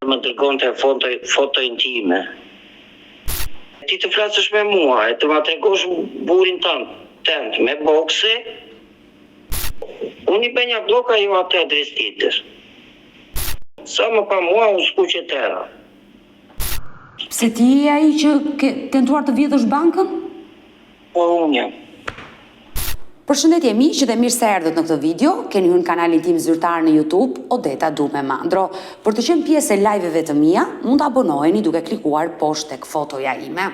Më dërgonte foto foto intime. Ti të flasësh me mua e të ma tregosh burrin tënd tënd me bokse, unë i bëj një bllok ajo atë adresë tjetër. Sa më pa mua u skuq e tëra. Pse ti je ai që ke tentuar të vjedhësh bankën? Po unë jam. Përshëndetje miq dhe mirë se erdhët në këtë video, keni hyrë në kanalin tim zyrtar në YouTube, Odeta Dume Mandro. Për të qenë pjesë e live-eve të mia, mund të abonoheni duke klikuar poshtë tek fotoja ime.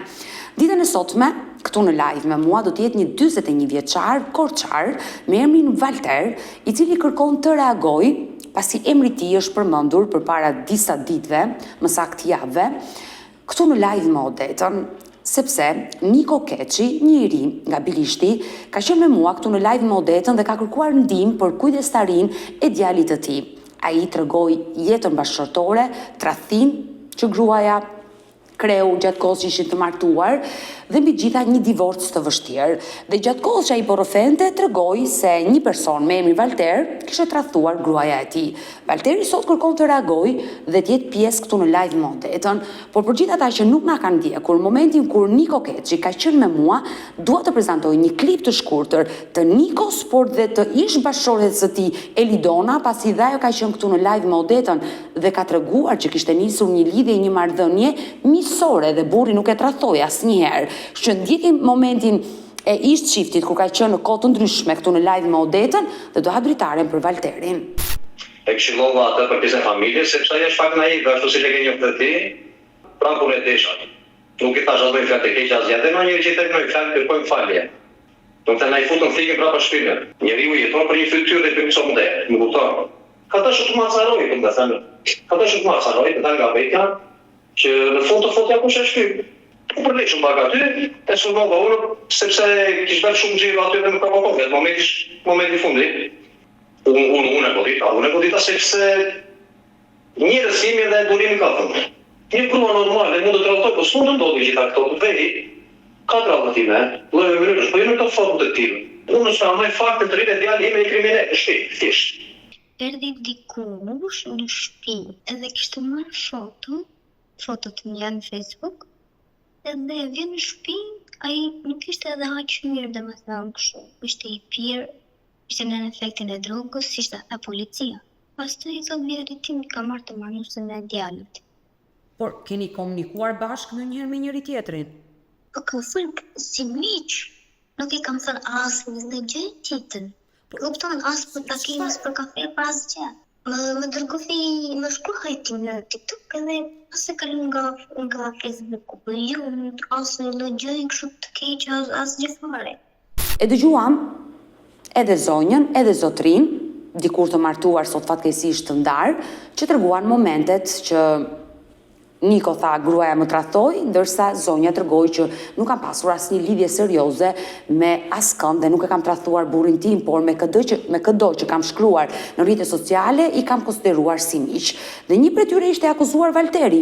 Ditën e sotme, këtu në live me mua do të jetë një 41 vjeçar korçar me emrin Valter, i cili kërkon të reagojë pasi emri i tij është përmendur përpara disa ditëve, më saktë javëve, Këtu në live me Odetën, sepse Niko Keçi, një i ri nga Bilishti, ka qenë me mua këtu në live me Odetën dhe ka kërkuar ndihmë për kujdestarinë e djalit të tij. Ai tregoi jetën bashkëshortore, tradhtinë që gruaja kreu gjatë kohës që ishin të martuar dhe mbi të gjitha një divorc të vështirë. Dhe gjatë kohës që ai po rrëfente, tregoi se një person me emrin Valter kishte tradhtuar gruaja e tij. Valteri sot kërkon të reagojë dhe të jetë pjesë këtu në live me Odetën, por për gjithë ata që nuk na kanë ndjekur, momentin kur Niko Keçi ka qenë me mua, dua të prezantoj një klip të shkurtër të Nikos, por dhe të ish-bashkëshortes së tij Elidona, pasi dhe ajo ka qenë këtu në live me Odetën dhe ka treguar që kishte nisur një lidhje një marrëdhënie miqësore dhe burri nuk e tradhtoi asnjëherë. Kështu që ndjekim momentin e ish çiftit kur ka qenë në kohë të ndryshme këtu në live me Odetën dhe do hap dritaren për Valterin. E këshillova atë për pjesën e familjes, sepse ai është pak naiv, ashtu siç e ke njohur dhe ti, prapë unë e desha. Nuk i thashë asnjë fjalë të keqe asgjë, dhe ndonjëherë që i them ndonjë fjalë kërkojmë falje. Domethënë na i futën thikën prapa shpine. Njeriu jeton për një fytyrë dhe për një copë nder, më kupton? Ka dashur të më acarojë, domethënë, ka dashur të më acarojë, të dal nga vetja, Që në fund të thotë ja kush është ky. U përleshëm pak aty, e sulmova unë sepse kish dalë shumë xhiro aty dhe më provokoi vetë, momenti momenti i fundit. Unë unë unë e godita, unë e godita sepse njerëz jemi dhe durimi ka fund. Një grua normale mund të tradhtojë, po s'mund të ndodhin gjitha këto, të vejë ka tradhtime, lloj mënyrësh, po jo në këtë formë të tillë. Unë nuk pranoj faktin të rritet djali im me një kriminel në shtëpi, thjesht. Erdhi dikush në shtëpi edhe kishte marrë foto, foto të mia në Facebook, edhe vjen në shtëpi, ai nuk ishte edhe aq mirë domethënë kështu, ishte i pirë, ishte nën efektin e drogës, siç na tha policia. Pastaj i thotë vjehrrit tim i ka marrë të marrë e djalit. Por keni komunikuar bashkë ndonjëherë me njëri-tjetrin? Po kam thënë si miq, nuk i kam thënë asnjë lloj gjëje tjetër. Po kupton, as për takim, as për kafe, për asgjë. Më më dërgoi, më shkruajti në TikTok edhe pas e kalon nga nga Facebooku. Po jo, asnjë lloj gjëje kështu të keqe, as asgjë fare. E dëgjuam edhe zonjën, edhe zotërinë, dikur të martuar, sot fatkeqësisht të ndarë, që treguan momentet që Niko tha gruaja më tradhtoi, ndërsa zonja tregoi që nuk kam pasur asnjë lidhje serioze me askënd dhe nuk e kam tradhtuar burrin tim, por me këdo që me këdo që kam shkruar në rrjete sociale i kam konsideruar si miq. Dhe një prej tyre ishte i akuzuar Valteri.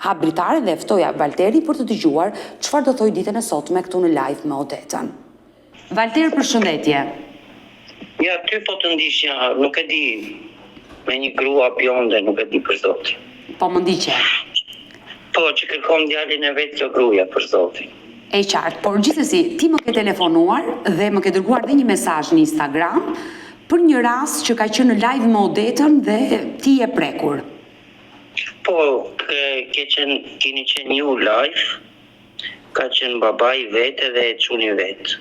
Hap dritaren dhe e ftoj Valterin për të dëgjuar çfarë do thojë ditën e sotme këtu në live me Odetën. Valter përshëndetje. Ja ty po të ndiqja, nuk e di, me një grua bjonde, nuk e di për zotin. Po më ndiqje. Po, që kërkon djalin e vet kjo gruaja për zotin. E qartë, por gjithsesi ti më ke telefonuar dhe më ke dërguar dhe një mesazh në Instagram për një rast që ka qenë në live me Odetën dhe ti je prekur. Po, ke qenë, keni qenë ju live, Ka qenë babai vet edhe çuni vet.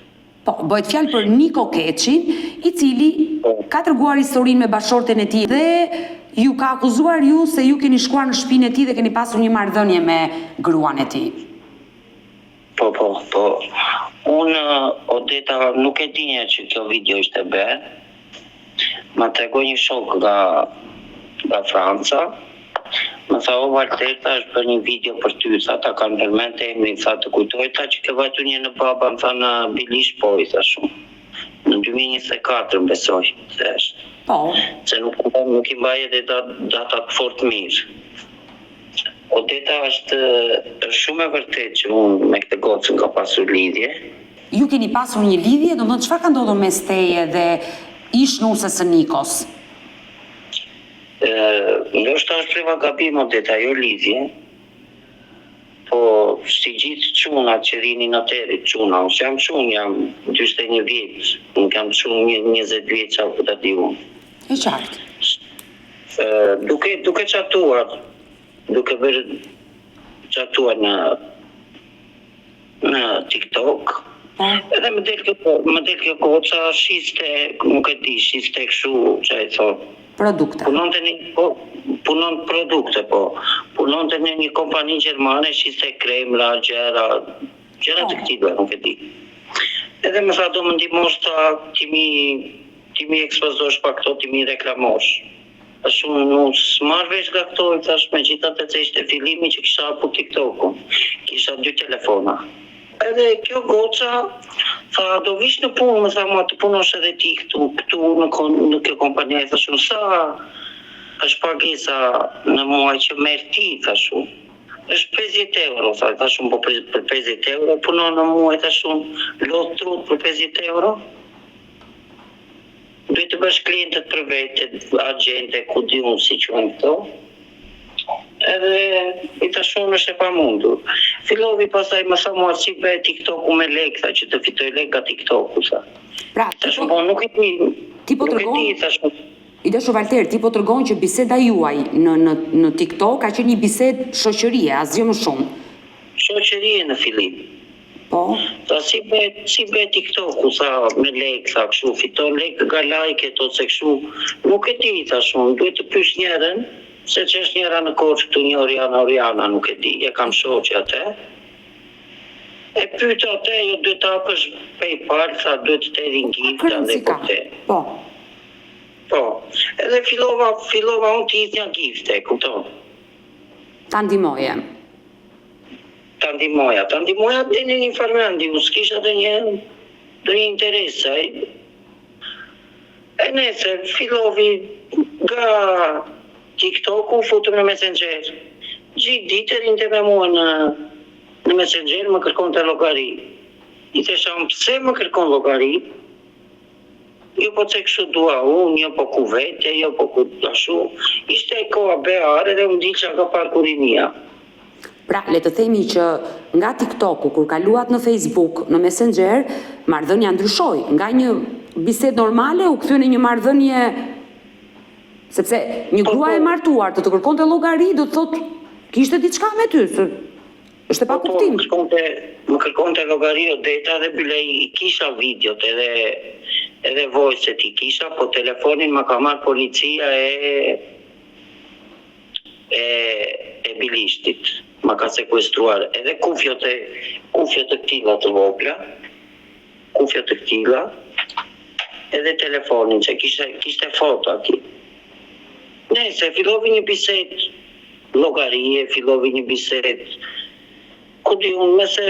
Po, bëhet fjalë për Niko Keçin, i cili ka treguar historinë me bashkëshorten e tij dhe ju ka akuzuar ju se ju keni shkuar në shtëpinë e tij dhe keni pasur një marrëdhënie me gruan e tij. Po, po, po. Unë Odeta nuk e dinja që kjo video ishte bërë. Ma tregoi një shok nga nga Franca. Më tha o Valter tha është bërë një video për ty, tha ta kanë përmend emrin, tha të kujtohet tha që ke vajtur një në baba, më tha në Bilisht po i thashë unë. Në 2024 më besoj se është. Po. Se nuk nuk i mbaj edhe datat fort mirë. Odeta është është shumë e vërtetë që unë me këtë gocën kam pasur lidhje. Ju keni pasur një lidhje, domethënë çfarë ka ndodhur mes teje dhe ish nuses së Nikos? Ë. Ndoshta u shpreha gabim Odeta, jo lidhje, po si gjithë çunat që rrinin atëherë, çuna, unë s'jam çun, jam 41 vjeç, nuk jam çun një 20 vjeç apo ta di unë. E qartë. Duke duke çatuar, duke bërë çatuar në në TikTok. Po. Edhe më del kjo më del kjo goca shiste, nuk e di, shiste kështu ça i thonë. Produkte. Punonte në po, punon produkte po. Punonte në një kompani gjermane, shiste kremra, gjëra, gjëra të Po. këtilla, nuk e di. Edhe më tha do më ndihmosh tha ti mi ti mi ekspozosh pak këto, ti mi reklamosh. Thash unë nuk s'marr vesh nga këto, i thash megjithatë se ishte fillimi që kisha hapur TikTokun. Kisha dy telefona. Edhe kjo goca tha do vish në punë, më tha mua të punosh edhe ti këtu, këtu në kon, në kjo kompani. I thash unë sa është pagesa në muaj që merr ti, thash unë. Është 50 euro, tha, thash unë po për, për 50 euro punon në muaj, thash unë, lodh trut për 50 euro. Duhet të bësh klientët për vete, agjente, ku di unë si quhen këto. Edhe i thash unë është e pamundur. Fillovi pastaj më tha mua si bëhet TikToku me lek, tha që të fitoj lek nga TikToku, tha. Pra, ti Thash po, unë po nuk e di, ti po nuk e tregon di, thash unë. I dashur Valter, ti po tregon që biseda juaj në në në TikTok ka qenë një bisedë shoqërie, asgjë më shumë. Shoqërie në fillim. Po. Tha si bëhet si bëhet TikToku tha me lek tha kështu fiton lek nga like-et ose kështu nuk e di thash unë duhet të pyes njërën se ç'është njëra në Korçë këtu një Oriana Oriana nuk e di e kam shoqe atë e pyeta atë jo duhet të hapësh PayPal tha duhet të të hedhin Pak gifta dhe rëndësi po ka. këte Po. po edhe fillova fillova unë të hidhja gifte kupton Ta ndihmoje. Ta ndihmoja, ta ndihmoja deri në një farë vendi, unë s'kisha ndonjë ndonjë interes ai. E nese, fillovi nga TikToku, futëm në Messenger. Gjithë ditë rrinte me mua në në Messenger, më kërkonte llogari. I thesha unë pse më kërkon llogari? Jo po se kështu dua unë, jo po ku vete, jo po ku ashtu. Ishte koha behar edhe unë dilsha nga parku rinia. Pra, le të themi që nga TikToku, kur kaluat në Facebook, në Messenger, marrëdhënia ndryshoi. Nga një bisedë normale u kthye në një marrëdhënie sepse një Po, grua po. e martuar të të kërkonte llogari, do të thotë kishte diçka me ty, se është e Po, po, më pakuptimtë. kërkonte, më kërkonte llogari Odeta dhe bile i kisha videot edhe edhe voice-et i kisha, po telefonin më ka marrë policia e e e Bilishtit. Më ka sekuestruar edhe kufjot e kufjot të këtilla të vogla, kufjot të këtilla, edhe telefonin se kishte kishte foto aty. Nëse fillovi një bisedë llogarie, fillovi një bisedë ku di unë, mëse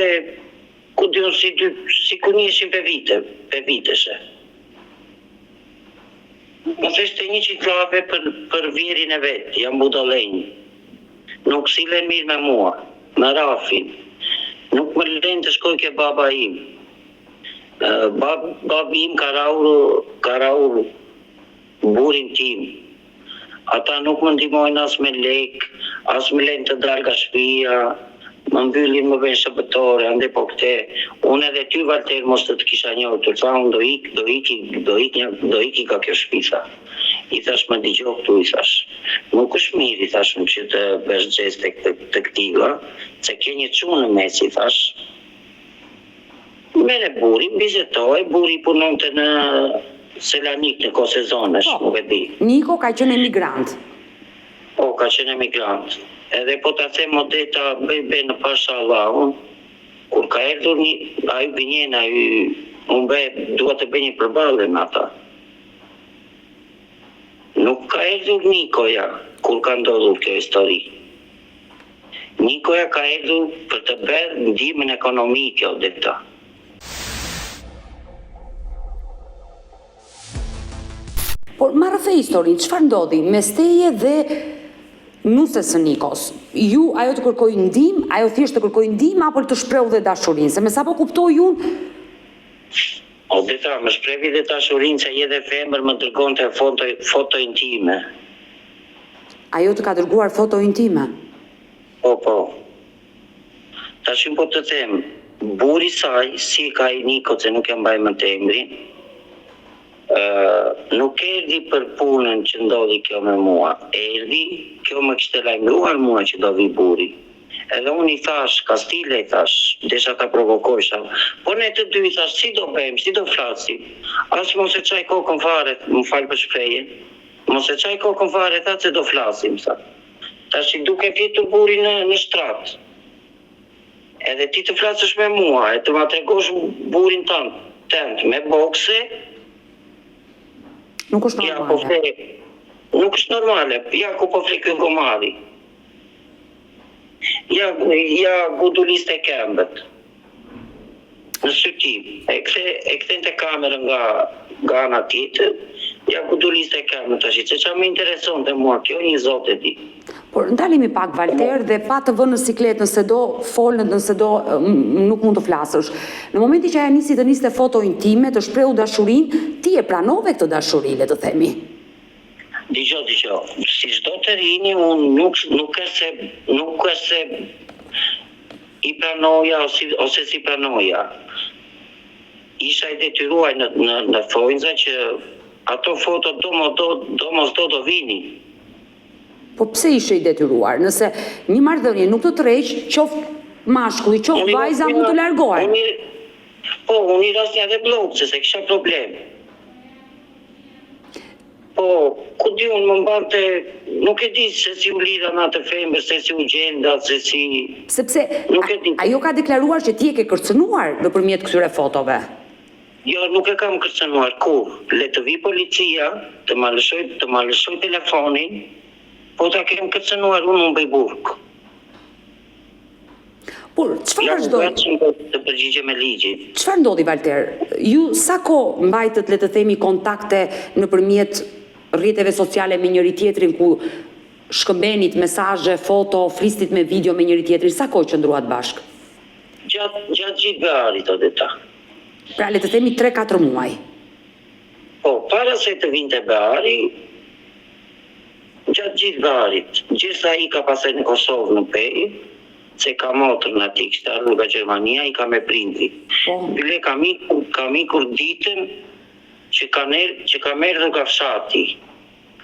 ku di unë si dy, si ku njiheshim pe vite, pe viteshe. Më theshte një qitlave për, për vjerin e vet, jam budallenj. Nuk sillen mirë me mua, me rafin. Nuk më lënë të shkoj ke baba im. Bab, babi im ka rrahur, ka rrahur burrin tim. Ata nuk më ndihmojnë as me lek, as më lënë të dal nga shtëpia, më mbyllin, më bëjnë shërbëtore, ande po këte. Unë edhe ty Valter mos të të kisha njohur, tha unë do ik, do iki, do iki, do iki nga kjo shtëpi tha. I thash më dëgjo këtu i thash. Nuk është mirë i thash unë që të bësh gjeste të, të këtilla, se ke një çun në mes i thash. Mere burrin, bizetoi, burri punonte në Selanik në kohë sezonesh, Po. nuk e di. Niko ka qenë emigrant. Po, ka qenë emigrant. Edhe po ta them Odeta bëj be në pasha Allahun, kur ka erdhur një, ai gënjen, ai unë bëj, dua të bëj një përballje me ata. Nuk ka erdhur Nikoja kur ka ndodhur kjo histori. Nikoja ka erdhur për të bërë ndihmën ekonomike Odeta. Por ma rrëfe historinë, çfarë ndodhi mes teje dhe nuses së Nikos? Ju ajo të kërkoi ndihmë, ajo thjesht të kërkoi ndihmë apo të shprehu dhe dashurinë? Se me sa po kuptoj unë, Odeta, më shprehi dhe dashurinë se je dhe femër më dërgonte foto, foto intime. Ajo të ka dërguar foto intime? Po, po. Tash unë po të them, burri i saj, si e ka ai Niko se nuk e mbaj mend emrin, ë nuk erdhi për punën që ndodhi kjo me mua. Erdhi, kjo më kishte lajmëruar mua që do vi burri. Edhe unë i thash, Kastile i thash, desha ta provokojsha, po ne të dy i thash si do bëjmë, si do flasim, as mos e çaj kokën fare, më fal për shprehjen, mos e çaj kokën fare tha se do flasim, tha. Tashi duke fjetur burri në në shtrat, edhe ti të flasësh me mua e të ma tregosh burrin tënd, tënd me bokse, Nuk është ja po normale. fle, nuk është normale, ja ku po fle ky gomari. Ja, ja guduliste këmbët. Në sy tim. E kthe, e kthente kamerën nga nga ana tjetër, ja guduliste këmbët tash. Se ça më interesonte mua kjo, një zot e di. Por ndalemi pak Valter dhe pa të vënë në siklet nëse do fol nëse do nuk mund të flasësh. Në momentin që ajo nisi të niste foto intime, të shprehu dashurinë, ti e pranove këtë dashuri, le të themi. Dëgjo, dëgjo, si çdo të rini, unë nuk, nuk është se, nuk është se i pranoja ose, ose s'i pranoja. Isha i detyruar në, në, në thonjza që ato foto do mo do, do mos do do vinin. Po pse ishe i detyruar? Nëse një marrëdhënie nuk të tërheq, qoftë mashkulli, qoftë vajza mund të largohen. Unë, po, unë i rasnja edhe bllok, se s'e kisha problem. Po, ku di unë më mbante, nuk e di se si u lidha me atë femër, se si u gjenda, se si... Sepse Nuk e di. ajo ka deklaruar që ti e ke kërcënuar nëpërmjet këtyre fotove. Jo, nuk e kam kërcënuar kurrë. Le të vijë policia, të ma lëshoj, të ma lëshoj telefonin, po ta kem kërcënuar unë unë bëj burg. Por çfarë Jam vazhdoi? gatshëm të të përgjigjem me ligjin. Çfarë ndodhi Valter? Ju sa kohë mbajtët le të themi kontakte nëpërmjet rrjeteve sociale me njëri tjetrin ku shkëmbenit mesazhe, foto, flisnit me video me njëri tjetrin, sa kohë qëndruat bashkë? Gjatë gjatë gjithë baharit Odeta. Pra le të themi 3-4 muaj. Po, para se të vinte bahari, gjatë gjithë baharit, gjithsa ika pastaj në Kosovë në Pejë, se ka motrën aty, kishte ardhur nga Gjermania, ika me prindrit. Po. Bile kam ikur, kam ikur ditën që kanë er, që kam erdhur nga fshati.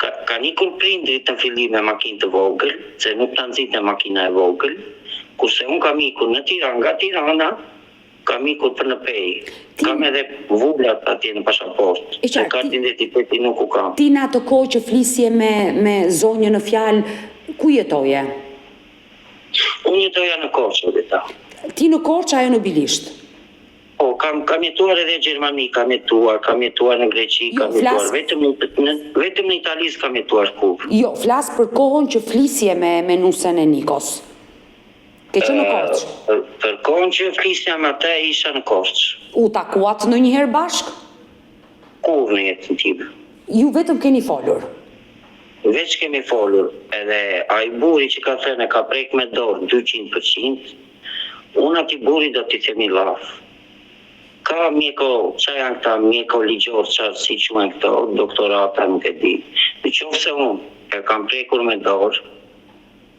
Ka, kanë ikur prindrit në fillim me makinë të vogël, se nuk ta nxitën makina e vogël, kurse unë kam ikur në Tiranë, nga Tirana, kam ikur për në Pejë. Ti- Kam edhe vulat atje në pasaportë. E qartë, Se kartë ti- identiteti nuk u kam. Ti në atë kohë që flisje me me zonjën në fjalë, ku jetoje? Unë jetoja në Korçë, Odeta. Ti në Korçë, ajo në Bilisht. Po, kam, kam jetuar edhe në Gjermani, kam jetuar, kam jetuar në Greqi, Jo, kam jetuar flas- vetëm në, në vetëm në Itali s'kam jetuar kurrë. Jo, flas për kohën që flisje me me nusen e Nikos. Ke qenë në Korçë. Për, për kohën që flisja me atë isha në Korçë. U takuat ndonjëherë bashkë? Kurrë në jetën time. Ju vetëm keni folur. Veç kemi folur, edhe ai burri që ka thënë e ka prek me dorë 200%, unë atij burri do t'i themi llaf. Ka mjeko, qa janë këta mjeko ligjor, qa si quhen këto, doktorata, nuk e di. Në qoftë se unë e kam prekur me dorë,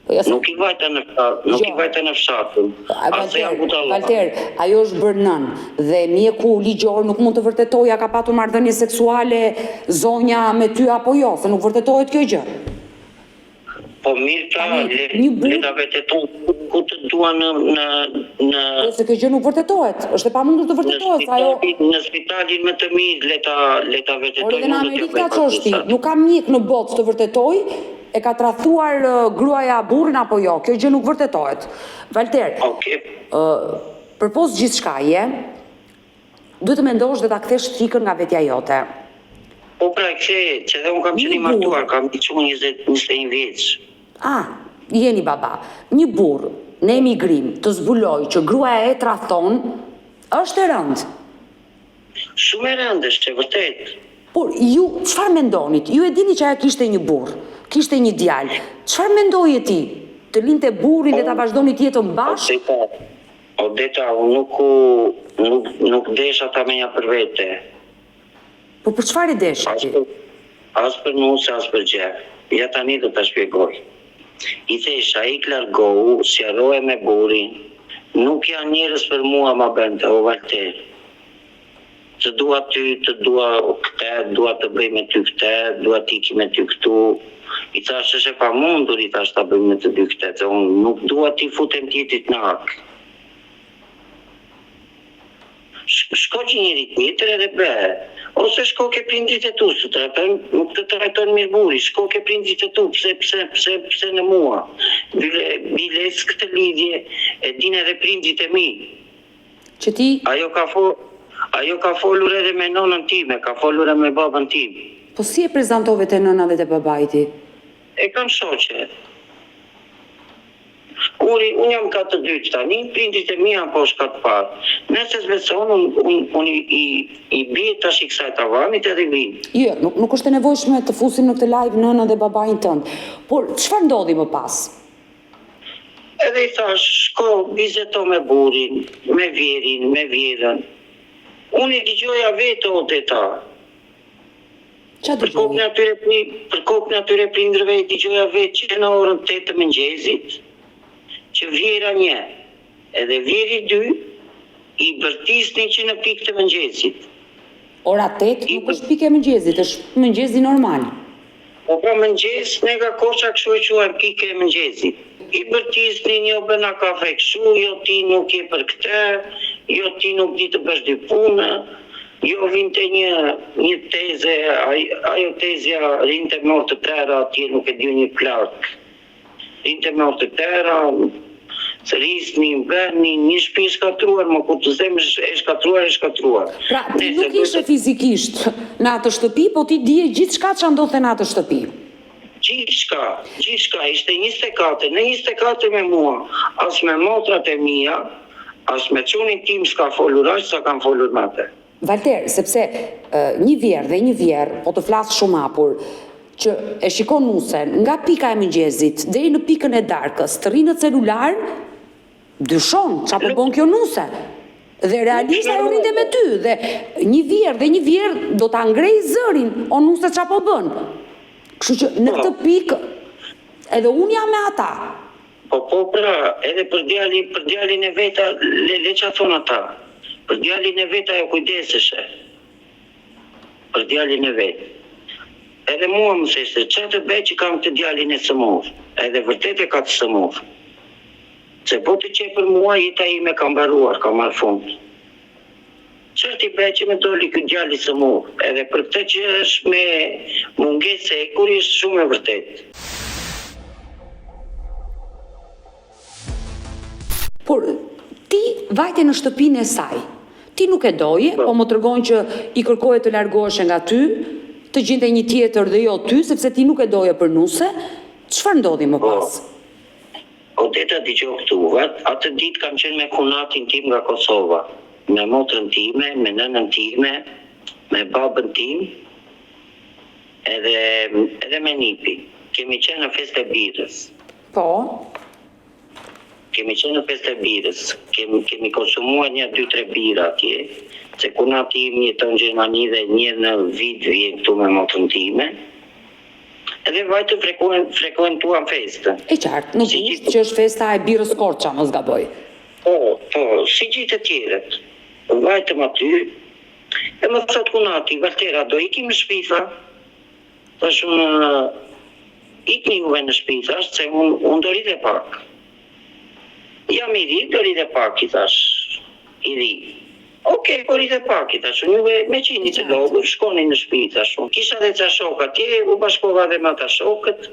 Po jo, se- nuk i vajta në fshat, nuk Jo. i vajta në fshatin. A, As se jam Valter, budalla. Valter, ajo është bërë nën dhe mjeku ligjor nuk mund të vërtetojë a ka patur marrëdhënie seksuale zonja me ty apo jo, se nuk vërtetohet kjo gjë. Po mirë pra, Tani, le, një burr- le ta vërteton ku të duan në në në Po se kjo gjë nuk vërtetohet, është e pamundur të në vërtetohet, se ajo spitalin, në spitalin më të mirë le ta le ta Por vërtetojnë. edhe në unë do t'ja Amerikë bëj ta çosh ti, pagesat. nuk ka mjek në botë të vërtetoj, e ka tradhtuar ë, gruaja burrin apo jo, kjo gjë nuk vërtetohet. Valter, Okej. ë përpos gjithçkaje, duhet të mendosh dhe ta kthesh frikën nga vetja jote. Po pra e kthe, që edhe unë kam qenë i Një burr. martuar, kam qenë 20 21 vjeç. Ah, jeni baba. Një burr në emigrim të zbuloj që gruaja e tradhton, është e rëndë. Shumë e rëndë është e vërtet. Por ju çfarë mendonit? Ju e dini që ajo kishte një burr, kishte një djalë. Çfarë mendoje ti? Të linte burrin dhe ta vazhdonit jetën bashkë? Odeta, Odeta, unë nuk u nuk nuk desha ta menja për vete. Po për çfarë e deshe As ti? për as për nuse, as për gjë. Ja tani do ta shpjegoj. I thesha ik largohu, sqaroje me burrin, nuk janë njerëz për mua ma bënte, o Valter. Të dua ty, të dua këtë, dua të bëj me ty këtë, dua të iki me ty këtu. I thashë është e pamundur, i thashë ta bëjmë ne të dy këtë, se unë nuk dua t'i futem tjetrit në hak. Shko te njeri tjetër edhe bëhe. Ose shko ke prindrit e tu, s'të trajtojnë, nuk të trajton mirë burri, shko ke prindrit e tu, pse, pse, pse, pse në mua. Bile, biles këtë lidhje e dinë edhe prindrit e mi. Që ti. Ajo ka fo, ajo ka folur edhe me nonën time, ka folur edhe me babën tim. Po si e prezantove te nëna dhe te babai ti? E kam shoqe. Uri, unë jam kat të dytë tani, prindrit e mi janë poshtë kat të parë. Nëse s'beson, unë unë unë i i i bie tashi kësaj tavanit edhe vij. Jo, nuk nuk është e nevojshme të fusim në këtë live nënën dhe babain tënd. Por çfarë ndodhi më pas? Edhe i thashë, shko bisedo me burrin, me vjehrrin, me vjehrrën. Unë i dëgjoja vetë Odeta. Ça Për kokën e atyre për kokën e atyre prindërve i dëgjoja vetë që në orën 8 të mëngjezit, që vjehrra një edhe vjehrri dy i bërtisnin që në pikë të mëngjezit. Ora 8 nuk është pikë e mëngjezit, është mëngjezi normal. Po pra mëngjes, ne nga Korça kështu e quajmë pikë e mëngjezit. I bërtisnin, jo bëna kafe kështu, jo ti nuk je për këtë, jo ti nuk di të bësh dy punë, jo vinte një një teze, ajo tezja rrinte me orë të tëra atje nuk e di një plakë. Rrinte me orë të tëra, thërrisnin, bënin, një shtëpi e shkatërruar, më kur të them e shkatërruar, e shkatërruar. Pra, ti nuk ishe fizikisht në atë shtëpi, po ti dije gjithçka ça ndodhte në atë shtëpi. Gjithçka, gjithçka, ishte 24, në 24 me mua, as me motrat e mia, as me çunin tim s'ka folur aq sa kam folur me atë. Valter, sepse një vjehrr dhe një vjehrrë, po të flas shumë hapur, që e shikon nusen nga pika e mëngjezit deri në pikën e darkës, të rri në celular, dyshon ça po bën kjo nuse. Dhe realisht ajo rrinte me ty dhe një vjehrr dhe një vjehrrë do ta ngrejë zërin, o nuse ça po bën. Kështu që në këtë pikë edhe unë jam me ata. Po po pra, edhe për djalin, për djalin e vet, le le ça thonë ata. Për djalin e vet ajo kujdeseshe. Për djalin e vet. Edhe mua më theshte, ça të bëj që kam këtë djalin e sëmurë. Edhe vërtet e ka të sëmurë. Se po të qe për mua jeta ime ka mbaruar, ka marrë fund. Ça t'i bëj që më doli ky djalë i sëmurë, edhe për këtë që është me mungesë hekuri është shumë e vërtetë. Por ti vajte në shtëpinë e saj. Ti nuk e doje, po më tregon që i kërkoje të largoheshe nga ty, të gjente një tjetër dhe jo ty, sepse ti nuk e doje për nuse. Çfarë ndodhi më pas? Odeta dëgjo këtu, atë ditë kam qenë me kunatin tim nga Kosova, me motrën time, me nënën time, me babën tim edhe edhe me nipin. Kemi qenë në festë e birrës. Po. Kemi qenë në festë e birrës. Kemi kemi konsumuar nja dy tre birra atje, se kunati im jeton në Gjermani dhe një herë në vit vjen këtu me motrën time. Edhe vajtëm frekuentuam festën. E qartë, në gusht që është festa e birrës Korça, mos gaboj. Po, po, si gjithë të tjerët. Vajtëm aty, e më thotë kunati, Valtera, do ikim në shtëpi, tha. Thash unë, ikni juve në shtëpi, thash, se unë unë do rri dhe pak. Jam i ri, do rri dhe pak, i thash, i ri. Ok, po rri dhe pak, i thash unë, juve meqë jeni të lodhur, shkoni në shtëpi, i thash unë. Kisha dhe ca shokë atje, u bashkova dhe me ata shokët.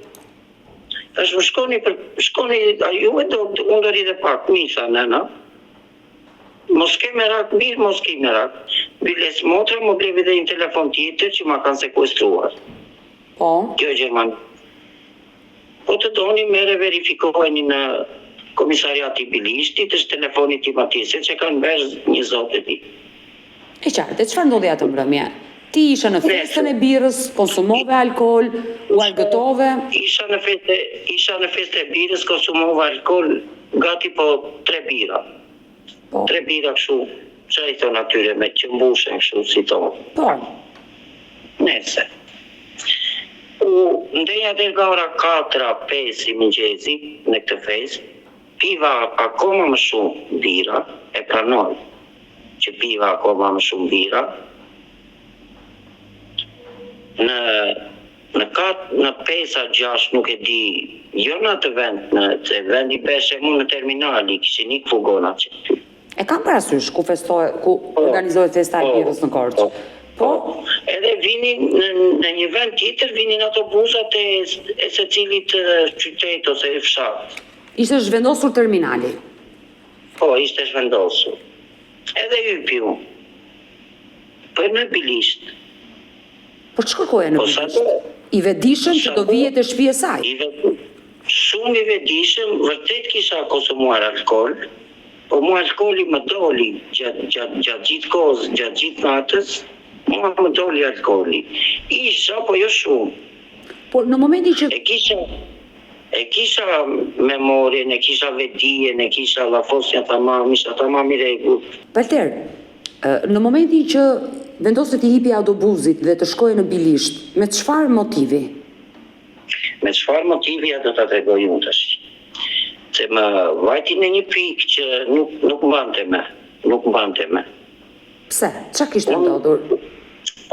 Thash unë, shkoni për, shkoni, juve do, unë do rri dhe pak, mirë, tha nëna. Mos ke merak, mirë mos ki merak. Biles motra më bleu dhe një telefon tjetër që ma kanë sekuestruar. Po. Kjo Gjermani. Po të doni merre verifikojeni në komisariati i Bilishtit, është telefoni tim atje, se ç'e kanë bërë një zot e di. E qartë, e çfarë ndodhi atë mbrëmje? Ti ishe në festën e birrës, konsumove alkool, u argëtove? Isha në festë, isha në festë e birrës, konsumova alkool, gati po tre birra. Po. Tre birra kështu, ça i thonë atyre me që mbushen kështu si thonë. Po. Nese. U ndenja deri nga ora 4 a 5 i mëngjesit në këtë festë, piva akoma më shumë bira, e pranoj që piva akoma më shumë bira. Në në kat në 5 a 6 nuk e di, jo në atë vend, në se vendi beshe mu në terminal i kishin ik fugonat që aty. E kam parasysh ku festohet, ku Po, organizohet festa e po, birrës në Korçë. po, Po, po. Edhe vinin në, në një vend tjetër vinin autobusat e, e secilit eh, qytet ose fshat. ishte zhvendosur terminali. Po, ishte zhvendosur. Edhe hypi unë. Po në Bilisht. Po ç'kërkoje në Po sa Bilisht? do, I vetëdijshëm që sa do do, vije te shtëpia e saj. i vetëdijshëm, shumë i vetëdijshëm, vërtet kisha konsumuar alkool, po mua alkooli më doli gjatë gjatë gjatë gjithë kohës, gjatë gjithë natës, mua më doli alkooli. Isha, po jo shumë. Por në momentin që E kisha e kisha memorien, e kisha vetëdijen, e kisha llafosja tamam, isha tamam i rregullt. Valter, ë, në momentin që vendose t'i hipje autobusit dhe të shkoje në Bilisht, me çfarë motivi? Me çfarë motivi ja do ta tregoj unë tash. Se më vajti në një pikë që nuk nuk mbante më, nuk mbante më. Pse? Çka kishte Unë ndodhur?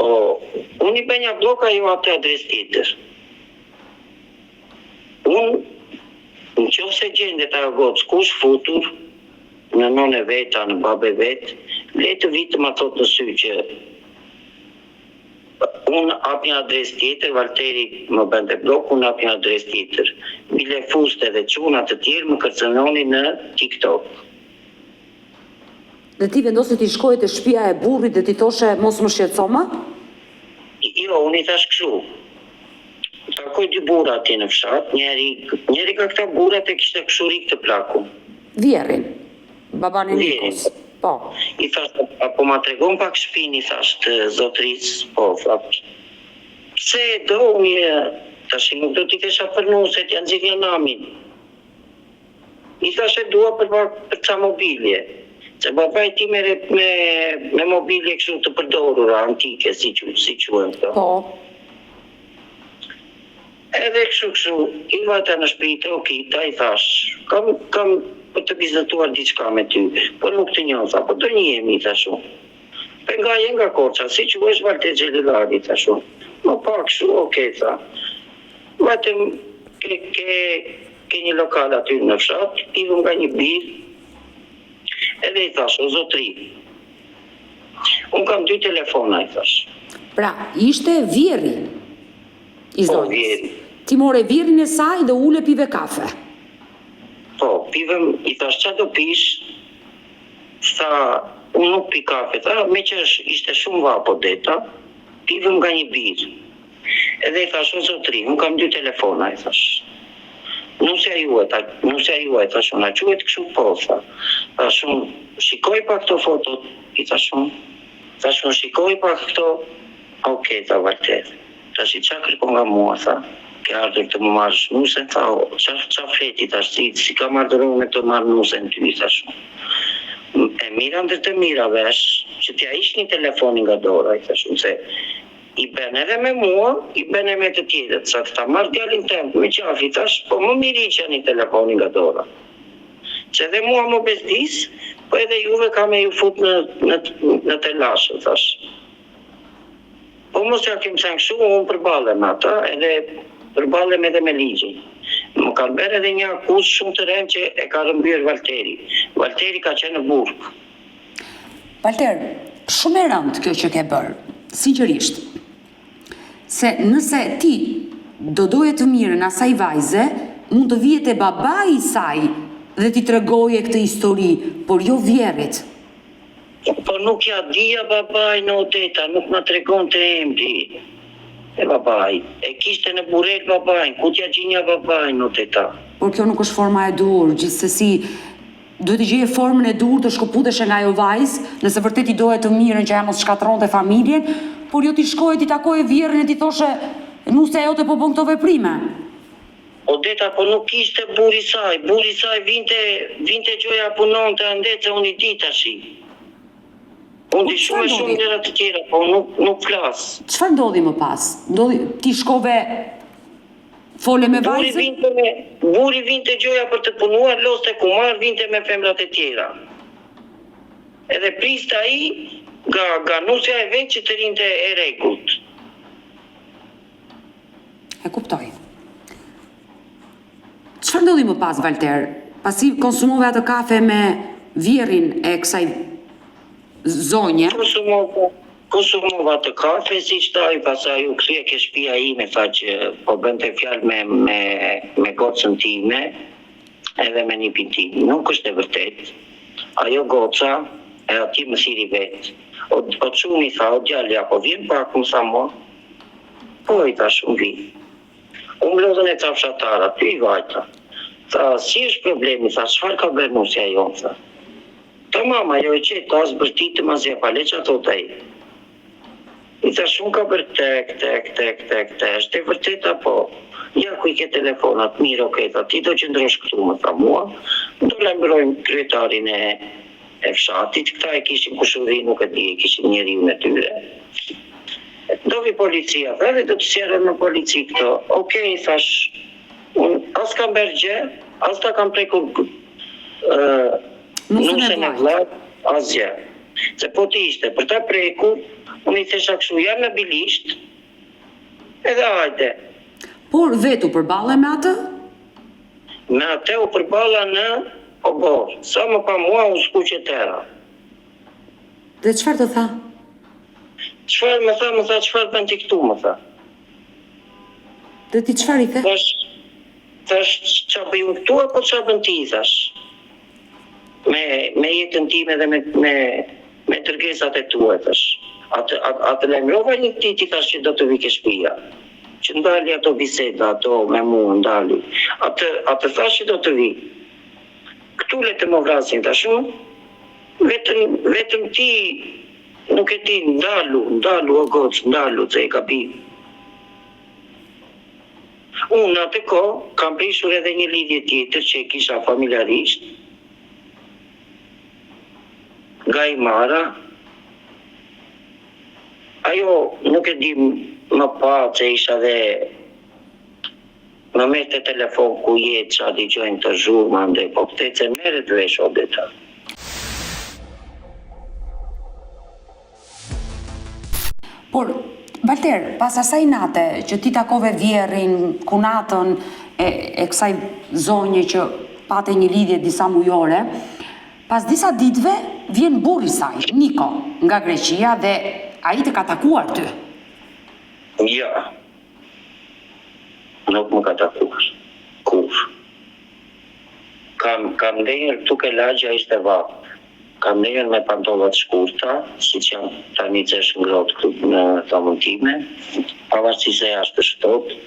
po unë i bënja bllok ajo atë adresë tjetër. Unë në qoftë se gjendet ajo gocë kush futur në nënë e vet, a në babë e vet, le të vi të ma thot në sy që unë hap një adresë tjetër, Valteri më bënte bllok, unë hap një adresë tjetër. Bile fuste dhe çuna të tjerë më kërcënonin në TikTok. Dhe ti vendose t'i shkoje te shtëpia e burrit dhe t'i thoshe mos më shqetëso më? Jo, unë i thash kështu. Takoj dy burra atje në fshat, njëri njëri nga këta burrat e kishte kshurik të plakun. Vjerrin, baban e Vjerrin. Nikos. Po. I thash, a po ma tregon pak shtëpinë, i thash të zotris, po, tha. Pse e do unë, tash nuk do t'i thesha për nuse, t'ja nxirrja namin. I thash e dua për pak për ca mobilje. Se babai ti merret me me mobilje kështu të përdorura antike, si qu, si quhen këto. Po. Edhe kështu kështu, i vajta në shtëpi të Okita, i thash, kam kam për të bizetuar diçka me ty, po nuk të njoh, tha, po do njihemi, i thash unë. Pe nga je nga Korça, si quhesh Valter Xhelilari, i thash unë. Më pa kështu, okej, tha. Vajtëm ke ke ke një lokal aty në fshat, pivëm nga një birë, edhe i thash, o zotri, unë kam dy telefona, i thash. Pra, ishte vjerri i Po, zonjës. vjerri. Ti more vjerrin e saj dhe ule pive kafe. Po, pivëm, i thash, qa do pish? Tha, unë nuk pi kafe, tha, me që është, ishte shumë vapo deta, pivëm nga një birë. Edhe i thash, o zotri, unë kam dy telefona, i thash. Nusja juaj, ta, nusja juaj, thash unë, a quhet kështu po, tha. Thash unë, shikoj pak këto fotot, i thash unë. Thash unë, shikoj pak këto, okej, tha Valter. Thash, i qa kërkon nga mua, tha. Ke ardhur të më marrësh nusen, tha, o, qa, qa fleti, thash, si, si kam ardhur unë me të marrë nusen ty, thash unë. E mira ndër të mirave është që t'ja hiqni telefonin nga dora, i thash unë, se i bën edhe me mua, i bën edhe me të tjerët, sa të ta marr djalin tënd me qafë, i thash, po më mirë hiqani telefonin nga dora. Se edhe mua më bezdis, po edhe juve ka me ju fut në në në telashe, thash. Po mos ja kem thënë kështu, unë përballem me ata, edhe përballem edhe me ligjin. Më kanë bërë edhe një akuzë shumë të rëndë që e ka rrëmbyer Valteri. Valteri ka qenë në burg. Valter, shumë e rëndë kjo që ke bërë, sinqerisht. Se nëse ti do doje të mirën asaj vajze, mund të vije te babai i saj dhe t'i tregoje këtë histori, por jo vjerrit. Po nuk ja dija babaj në Odeta, nuk ma tregonte emri e babait. E kishte në Burrel babajn, ku t'ja gjinja babajn në Odeta. Por kjo nuk është forma e duhur, gjithsesi duhet të gjeje formën e duhur të shkëputeshe nga ajo vajzë, nëse vërtet i doje të mirën që ajo mos shkatërronte familjen, por jo t'i shkoje t'i takoje vjerrin e t'i thoshe nusja jote po bën këto veprime. Odeta po nuk ishte burri i saj, burri i saj vinte vinte gjoja punonte ande se unë i di tashi. Unë Po di shumë çfarë e shumë ndodhi? gjëra të tjera, po nuk nuk flas. Çfarë ndodhi më pas? Ndodhi ti shkove. Fole me Burri vajzën? vinte me burri vinte gjoja për të punuar, lozte kumar, vinte me femrat e tjera. Edhe priste ai nga nga nusja e vet që të rrinte e rregullt. E kuptoj. Çfarë ndodhi më pas Valter? Pasi konsumove atë kafe me vjehrrin e kësaj zonje? Konsumova, konsumova atë kafe, siç tha ai, pastaj u kthye ke shtëpia ime, tha që po bënte fjalë me me me gocën time edhe me nipin tim. Nuk është e vërtetë. Ajo goca e atij më thirri vetë. O o çuni tha, o djali, a po vjen pak, më tha mua. Po i thashë, unë vij. U mblodhën e ca fshatarë aty, i vajta. Tha, si është problemi, tha, çfarë ka bërë nusja jonë, tha. Tamam, ajo e qetë, as bërtitëm, asgjë, pa le ça thotë ai. I thashë, unë ka bërë këtë, këtë, këtë, këtë, këtë, është e vërtetë apo? Ja ku i ke telefonat, mirë, okej, tha, ti do qëndrosh këtu, më tha mua, do lajmërojmë kryetarin e e fshatit, këta e kishin kushuri, nuk e di, e kishin njeriun e tyre. Do vi policia, tha dhe do të sqarojmë me polici këto. Ok, i thashë, unë as kam bërë gjë, as ta kam prekur nusen e vllait, asgjë. Se po të ishte për ta prekur, unë i thesha kështu, ja në Bilisht, edhe hajde. Por vetë u përballe me atë? Me atë u përballa në oborr. Sa më pa mua u skuq e tëra. Dhe çfarë të tha? Çfarë më tha, më tha çfarë bën ti këtu, më tha. Dhe ti çfarë i the? Thashë, thashë ça bëj unë këtu apo ça bën ti, i thashë. Me me jetën time dhe me me me dërgesat e tua, i thashë. A të a, a të lajmërova një ditë, i thashë që do të vi ke shtëpia. Që ndali ato biseda, ato me mua, ndali. A të a të thashë që do të vi. Këtu le të më vrasin, thashë unë. Vetëm vetëm ti nuk e di ndalu ndalu o goc ndalu se e gabim. Unë në atë kohë kam prishur edhe një lidhje tjetër që e kisha familjarisht nga Himara ajo nuk e di më pa se isha dhe Më merrte telefon ku je ça dëgjojnë këto zhurma andej po këtë se merret vesh Odeta. Por, Valter, pas asaj nate që ti takove vjehrrin, kunatën e, e kësaj zonje që pate një lidhje disa mujore, pas disa ditëve vjen burri i saj, Niko, nga Greqia dhe ai të ka takuar ty. Jo. Nuk më ka takuar. Kurrë. Kam kam ndenjur këtu ke lagja ishte vapë. Kam ndenjur me pantolla të shkurta, siç jam tani që është ngrohtë këtu në dhomën time, pavarësisht se jashtë është ftohtë.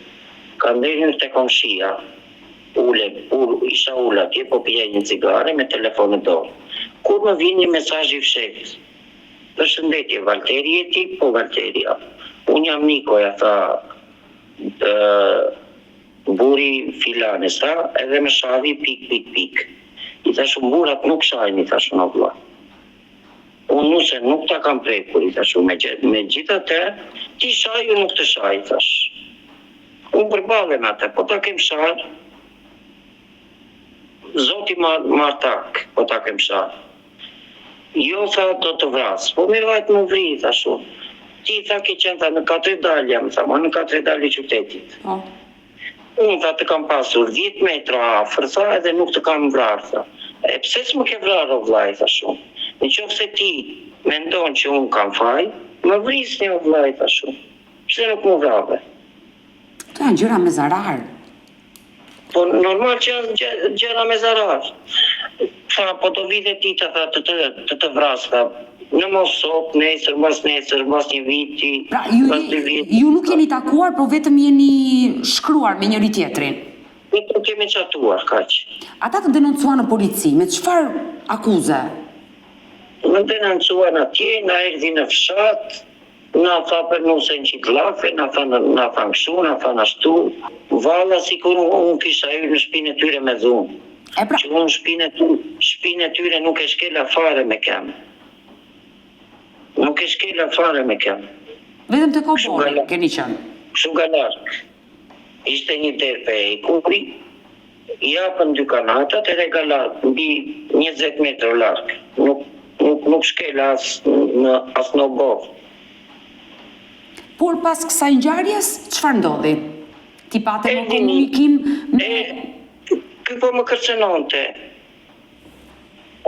Kam ndenjur te komshia, ule, ul, isha ul atje, po pija një cigare me telefon në dorë. Kur më vjen një mesazh i fshehtë. Përshëndetje, Valteri je ti? Po Valteri jam. Unë jam Nikoja, tha burri i filanes, tha, edhe më shavi pikë pikë pikë. I thashë unë burrat nuk shajnë, i thashë unë o vlla. Unë nusen nuk ta kam prekur, i thashë unë, megjithatë, ti shaj, unë nuk të shaj, i thashë. Unë përballem me atë, po ta kem sharë, Zoti ma marrtë hak, po ta kem sharë. Jo tha do të vras. Po mirë hajt më vri i thashë unë. Ti tha ke qenë tha në katredalja më tha, ma në katredalje qytetit. Po. Unë tha të kam pasur 10 metra afër tha edhe nuk të kam vrarë tha. E pse s'më ke vrarë o vlla i thashë unë. Në qoftë se ti mendon që unë kam faj, më vrisni o vlla i thashë unë. Pse nuk më vrave? Këto janë gjëra me zarar. Po normal që janë gjëra me zarar. Tha, po do vi dhe dita, tha, të të, të të vras, tha. Në mos sot, nesër, mbas nesër, mbas një viti, pra, ju, mbas dy viti. Ju nuk jeni takuar, po vetëm jeni shkruar me njëri tjetrin. Vetëm kemi çatuar, kaq. Ata të denoncuan në polici, me çfarë akuze? Më denoncuan atje, na erdhi në fshat, Na tha për nusen qit llafe, na thanë na thanë kështu, na thanë ashtu. Valla sikur unë kisha hyrë në shpinë e tyre me dhunë. E pra. Që unë shpinë e tyre, shpinë e tyre nuk e shkela fare me këmbë. Nuk e shkela fare me këmbë. Vetëm tek oborri keni qenë. Kështu nga larg. Ishte një derë prej hekuri, i hapën dy kanatat edhe galat mbi 20 metra larg. Nuk nuk nuk shkel as në as në oborr. Por pas kësaj ngjarjes, çfarë ndodhi? Ti pate më komunikim me... E, ky po më kërcënonte.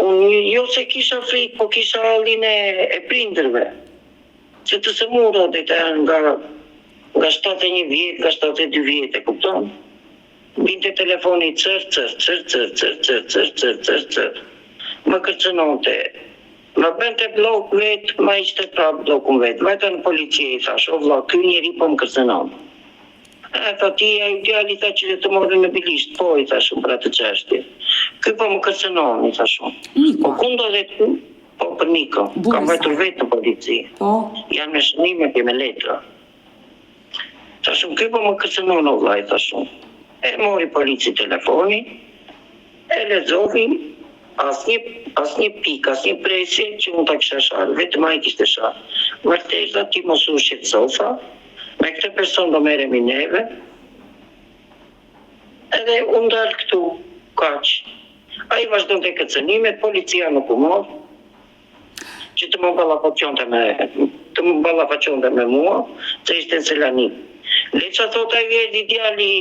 Unë jo se kisha frikë, po kisha hallin e, e prindërve. Se të sëmurë, Odeta janë nga, nga 71 vjet, nga 72 vjet, e kupton? Binte telefoni cër, cër, cër, cër, cër, cër, cër, cër, cër, cër. Më kërcënonte. Më bënte bllok vetë, ma hiqte prapë bllokun vetë. Vajta në polici e i thashë, o vlla, ky njeri po më kërcënon. E, tha ti je ai djali tha që të morën në Bilisht, po i thashë unë për atë çështje. Ky po më kërcënon, i thashë unë. Niko. Po ku ndodhet ky? Po për Niko. Kam vajtur vetë në polici. Po. Janë me shënime e me letra. Thashë unë, ky po më kërcënon o vlla, i thashë unë. E mori polici telefonin, e lexoi, asnjë asnjë pikë, asnjë presje që unë ta kisha sharë, vetëm ai kishte sharë. Vërtet, tha, ti mos u shqetëso, tha, me këtë person do merremi neve, edhe u ndal këtu, kaq. Ai vazhdonte kërcënimet, policia nuk u mor, që të më ballafaqonte me të më ballafaqonte me mua, se ishte në Selanik. Le ça thotë ai erdhi djali,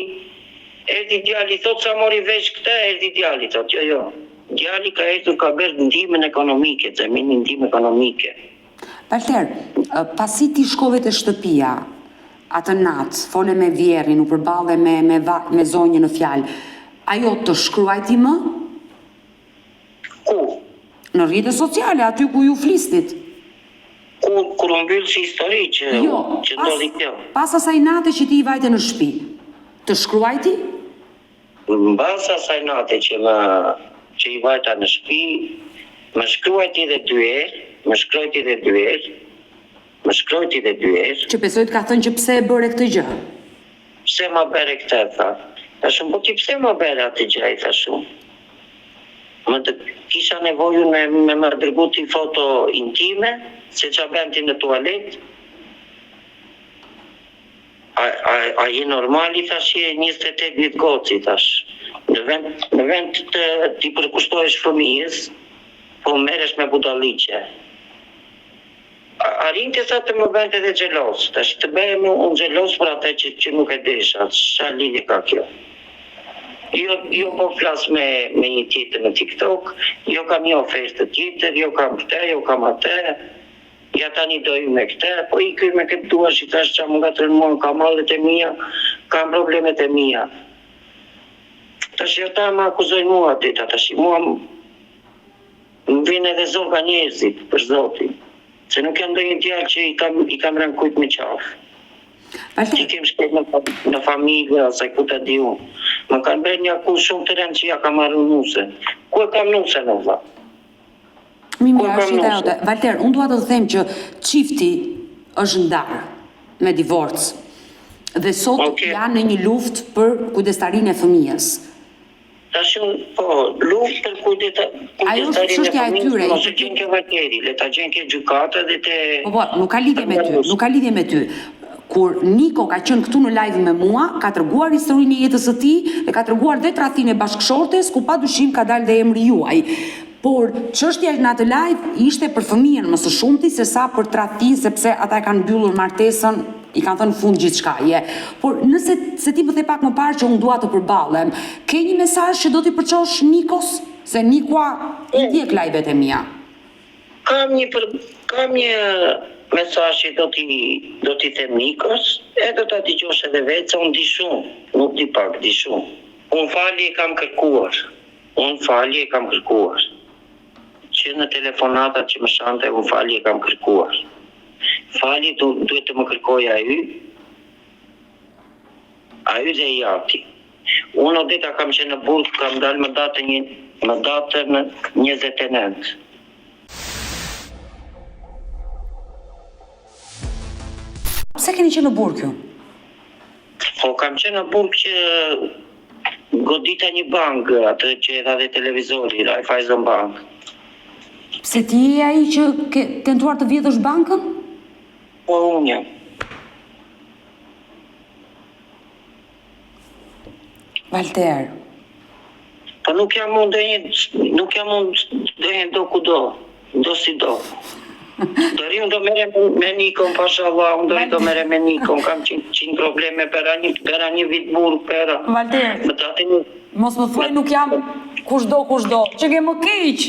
erdhi djali, thotë sa mori vesh këtë, erdhi djali, thotë, jo, jo. Djali ka erdhur ka bërë ndihmën ekonomike, themi një ndihmë ekonomike. Valter, pasi ti shkove te shtëpia, atë natë, fole me vjehrrin, u përballe me me me zonjën në fjalë, ajo të shkruajti më? Ku? Në rrjete sociale, aty ku ju flisnit. Ku, kur u mbyll si histori që, jo, që ndodhi kjo? Pas asaj nate që ti i vajte në shtëpi, të shkruajti? Mbas asaj nate që më që i vajta në shtëpi, më shkruajti dhe dy herë, më shkruajti dhe dy herë, më shkruajti dhe dy herë. Që besoj të ka thënë që pse e bëre këtë gjë. Pse ma bëre këtë, tha. Thashë unë, po ti pse ma bëre atë gjë, i thashë unë. Më të kisha nevojë unë me, me më dërgu ti foto intime, se ça bën ti në tualet. A, a, a je normal, i thashë, je 28 vjet gocë, i thashë. Në vend, në vend të t'i përkushtohesh fëmijës, po merresh me budalliqe. Arrinte sa të më bënte edhe xheloz. Tash të bëhem unë xheloz për atë që që nuk e desha, ça lidhje ka kjo? Jo, jo po flas me me një tjetër në TikTok, jo kam një ofertë tjetër, jo kam këtë, jo kam atë. Ja tani do hy me këtë, po ik hy me këtë duash i thash ça më ngatërron mua, kam hallet e mia, kam problemet e mia. Tash ata më akuzojnë mua dita tash, mua Më vjen edhe zor nga njerëzit, për zotin. Se nuk jam ndonjë djalë që i kam i kam rënë kujt në qafë. Valter. T'i kem shkel në, në familje ose ku ta di unë. Më kanë bërë një akuzë shumë të rëndë që ja kam marrë nusen. Ku e kam nusen o vlla? Mi mirë, është jeta jote. Valter, unë dua të të them që çifti është ndarë me divorc. Dhe sot okay. janë në një luftë për kujdestarinë e fëmijës. Tash unë, po, luftë për Ajo është kujdestarinë e çështja e fëmijës, tyre, mos e gjen ke Valteri, le ta gjen ke gjykata dhe te Po po, nuk ka lidhje me ty, nuk ka lidhje me ty. Kur Niko ka qenë këtu në live me mua, ka treguar historinë e jetës së tij dhe ka treguar dhe tradhtinë e bashkëshortes, ku padyshim ka dalë dhe emri juaj. Por çështja në atë live ishte për fëmijën më së shumti se sa për tradhtinë sepse ata e kanë mbyllur martesën, i kanë thënë fund gjithçkaje. Por nëse se ti më the pak më parë që unë dua të përballem, ke një mesazh që do t'i përçosh Nikos? Se Nikoa i ndjek live-et e mia. Kam një për kam një mesazh që do t'i do t'i them Nikos, e do ta dëgjosh edhe vetë se unë di shumë, nuk di pak, di shumë. Unë falje e kam kërkuar. Unë falje e kam kërkuar. Që në telefonatat që më shante unë falje e kam kërkuar. Falje du, duhet të më kërkojë ai, ai dhe i ati. Unë Odeta kam qenë në burg, kam dalë më datën një, më datën 29. Pse keni qenë në burg ju? Po kam qenë në burg që godita një bankë, atë që e dha dhe televizori, Raiffeisen Bank. Pse ti je ai që ke tentuar të vjedhësh bankën? Po unë jam. Valter. Po nuk jam unë ndonjë, nuk jam unë ndonjë do kudo, do si do. Do rri unë do merrem me Nikon, pasha Allah, unë do rri do merrem me Nikon, kam qind, qind probleme, bëra një, bëra një vit burg, bëra. Valter. Më dati një... Mos më thuaj nuk jam kush do, kush do, që ke më keq.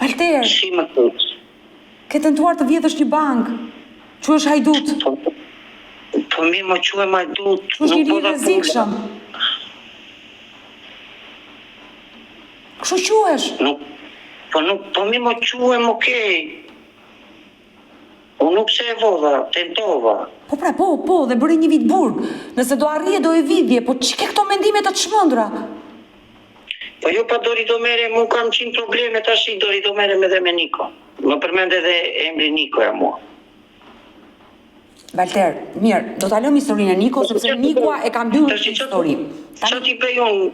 Valter. Si më keq? Ke tentuar të vjedhësh një bankë. Quhesh hajdut. Po, po mirë më quajnë hajdut. Quhesh njeri i rrezikshëm. Kështu quhesh. Nuk, po nuk, po mirë më quajnë, okej. Unë nuk se e vodha, tentova. Po pra, po, po, dhe bëre një vit burg. Nëse do arrije, do e vidhje, po ç'i ke këto mendime të çmendura? Po jo pa do rri do merrem, unë kam qind probleme tashi do rri do merrem edhe me Niko. Më përmend edhe emrin Nikoja mua. Valter, mirë, do ta lëmë historinë e Nikos sepse Nikoa e ka mbyllur këtë histori. Ça t'i bëj unë?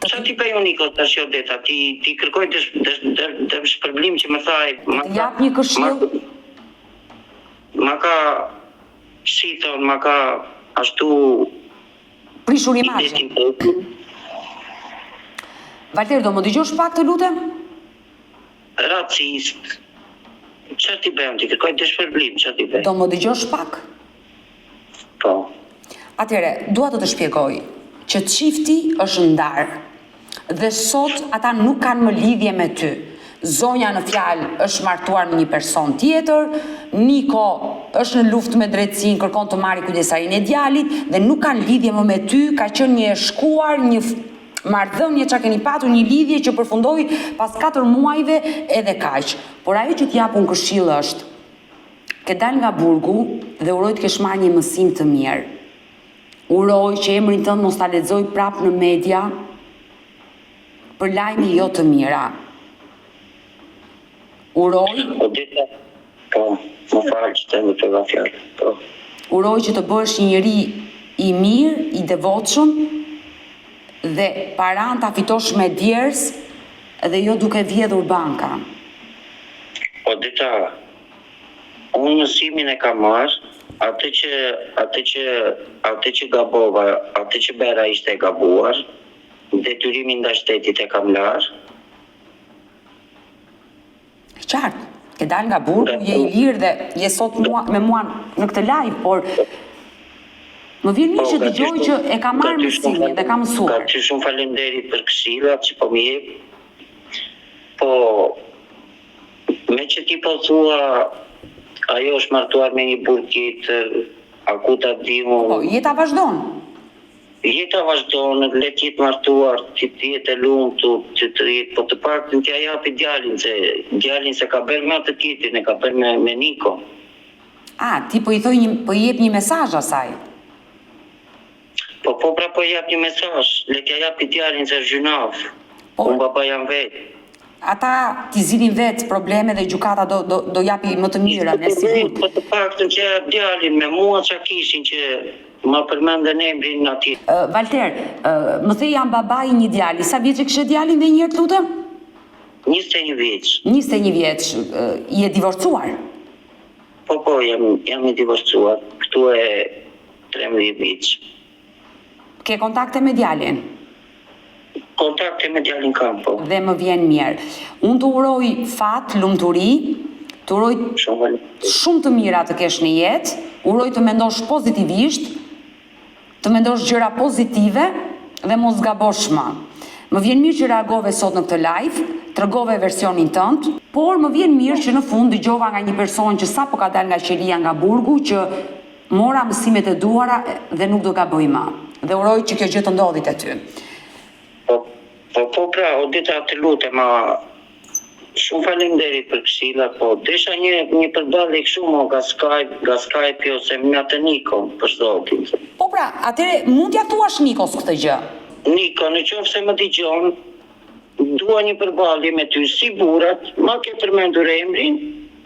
Ça t'i bëj unë Nikos tash Odeta, t'i t'i kërkoj dësh dësh dëmshpërblim që më tha ai. Të jap një këshillë. Ma ka si thonë, ma ka ashtu Prishur imazhin. Valter, do më dëgjosh pak të lutem? Racist. Ça t'i bëj, t'i kërkoj dëmshpërblim, ça t'i bëj? Do më dëgjosh pak? Po. Atëherë, dua të të shpjegoj që çifti është ndarë. Dhe sot ata nuk kanë më lidhje me ty. Zonja në fjalë është martuar me një person tjetër, Niko është në luftë me drejtësinë, kërkon të marrë kujdestarinë e djalit dhe nuk kanë lidhje më me ty, ka qenë një e shkuar, një marrëdhënie ça keni patur, një lidhje që përfundoi pas 4 muajve edhe kaq. Por ajo që të jap unë këshillë është, ke dalë nga burgu dhe uroj të kesh marrë një mësim të mirë. Uroj që emrin tënd mos ta lexoj prapë në media për lajme jo të mira. Uroj. Odeta, po, më fal që të ndërpreva fjalën. Po. Uroj që të bëhesh një njeri i mirë, i devotshëm dhe paranë ta fitosh me djersë dhe jo duke vjedhur banka. Odeta, Unë mësimin e kam marrë, atë që atë që atë që gabova, atë që bëra ishte e gabuar, detyrimin ndaj shtetit e kam larë. E qartë, ke dalë nga burgu, je i lirë dhe je sot mua, me mua në këtë live, por më vjen mirë po, që dëgjoj që e ka marrë mësimin dhe ka mësuar. Ka shumë faleminderit për këshillat që po më jep. Po Meqë ti po thua ajo është martuar me një burrë tjetër, a ku ta di unë. Po, jeta vazhdon. Jeta vazhdon, le të jetë martuar, të të jetë e lumtur, të të jetë, po të paktën t'ia japi djalin, se djalin s'e ka bërë me atë tjetrin, e ka bërë me me Nikon. A, ti po i thoj një, po i jep një mesazh asaj. Po po pra po i jap një mesazh, le t'ia japi djalin se është gjynah. Po. Unë baba jam vetë. Ata t'i zgjidhin vetë probleme dhe gjykata do do do japi më të mirën, e sigurt. Po të paktën t'ia jap djalin me mua ça kishin që ma përmendën emrin atje. Valter, më the jam baba i një djali, sa vjeç e kishe djalin dhe një herë të lutem? 21 vjeç. 21 vjeç, je divorcuar? Po po, jam jam i divorcuar, këtu e 13 vjeç. Ke kontakte me djalin? Kontakte me djalin kam, po. Dhe më vjen mirë. Unë të uroj fat, lumturi, të uroj shumë të mira të kesh në jetë, uroj të mendosh pozitivisht, Të mendosh gjëra pozitive dhe mos gabosh më. Më vjen mirë që reagove sot në këtë live, tregove versionin tënd, por më vjen mirë që në fund dëgjova nga një person që sapo ka dalë nga qelia nga burgu që mora mësimet e duhura dhe nuk do gaboj më. Dhe uroj që kjo gjë të ndodhi te ty. Po po po pra Odeta të lutem a shumë faleminderit për këshillat po desha një një përballje kështu mo nga Skype nga Skype ose me atë Nikon për zotin. Po pra, atëherë mund t'ia thuash Nikos këtë gjë. Niko, në qoftë se më dëgjon, dua një përballje me ty si burrat, ma ke përmendur emrin,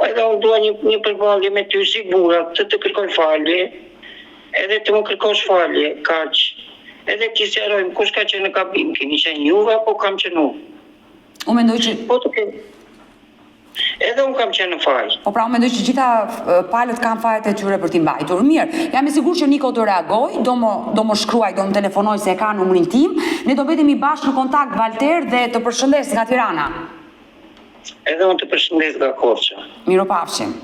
edhe unë dua një një përballje me ty si burrat, të të kërkoj falje, Edhe të më kërkosh falje, kaq. Edhe t'i sqarojmë kush ka qenë në gabim, keni qenë juve apo kam qenë unë? Unë mendoj që Po të ke... Edhe unë kam qenë në faj. Po pra unë mendoj që gjitha palët kanë fajet e tyre për t'i mbajtur. Mirë, jam e sigurt që Niko do reagojë, do më do më shkruajë, do më telefonojë se e ka numrin tim. Ne do mbetemi bashkë në kontakt Valter dhe të përshëndes nga Tirana. Edhe unë të përshëndes nga Korça. Mirupafshim.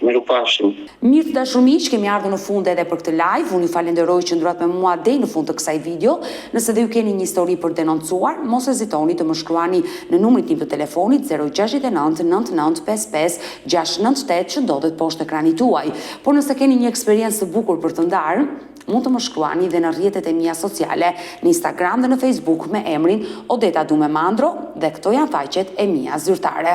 Mirupafshim. Mirë të dashur miq, kemi ardhur në fund edhe për këtë live. Unë ju falenderoj që qëndruat me mua deri në fund të kësaj video. Nëse dhe ju keni një histori për denoncuar, mos hezitoni të më shkruani në numrin tim të telefonit 069 99 55 698 që ndodhet poshtë ekranit tuaj. Por nëse keni një eksperiencë të bukur për të ndarë, mund të më shkruani dhe në rrjetet e mia sociale, në Instagram dhe në Facebook me emrin Odeta Dume Mandro dhe këto janë faqet e mia zyrtare.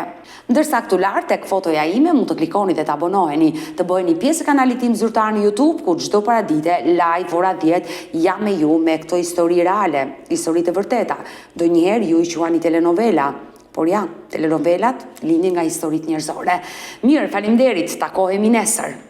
Ndërsa këtu lart tek fotoja ime mund të klikoni dhe të abonoheni, të bëheni pjesë e kanalit tim zyrtar në YouTube ku çdo paradite live ora 10 jam me ju me këto histori reale, histori të vërteta. Ndonjëherë ju i quani telenovela, por ja, telenovelat lindin nga historitë njerëzore. Mirë, faleminderit, takohemi nesër.